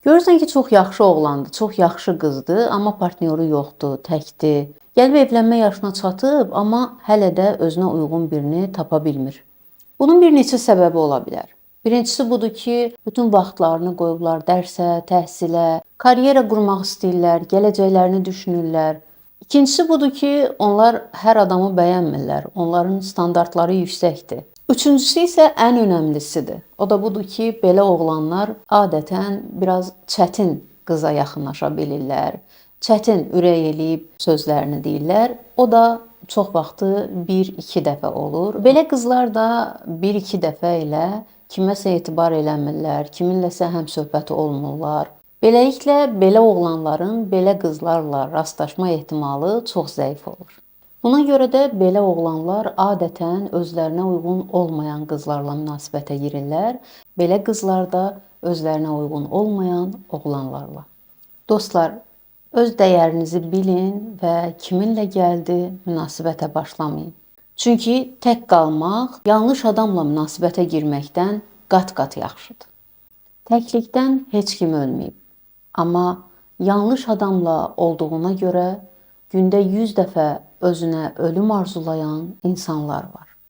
Görürsən ki, çox yaxşı oğlandır, çox yaxşı qızdır, amma partnyoru yoxdur, təkdir. Gəlib evlənmə yaşına çatıb, amma hələ də özünə uyğun birini tapa bilmir. Bunun bir neçə səbəbi ola bilər. Birincisi budur ki, bütün vaxtlarını qoyublar dərsə, təhsilə, karyera qurmaq istəyirlər, gələcəklərini düşünürlər. İkincisi budur ki, onlar hər adamı bəyənmirlər. Onların standartları yüksəkdir. Üçüncüsü isə ən önəmlisidir. O da budur ki, belə oğlanlar adətən biraz çətin qıza yaxınlaşa bilirlər. Çətin ürək eləyib sözlərini deyirlər. O da çox vaxtı 1-2 dəfə olur. Belə qızlar da 1-2 dəfə ilə kiməsə etibar eləmirlər, kiminləsə həmsöhbəti olmurlar. Beləliklə belə oğlanların belə qızlarla rastlaşma ehtimalı çox zəif olur. Buna görə də belə oğlanlar adətən özlərinə uyğun olmayan qızlarla münasibətə girirlər. Belə qızlar da özlərinə uyğun olmayan oğlanlarla. Dostlar, öz dəyərinizi bilin və kiminlə gəldi münasibətə başlamayın. Çünki tək qalmaq yanlış adamla münasibətə girməkdən qat-qat yaxşıdır. Təklikdən heç kim ölməyib. Amma yanlış adamla olduğuna görə gündə 100 dəfə özünə ölüm arzulayan insanlar var.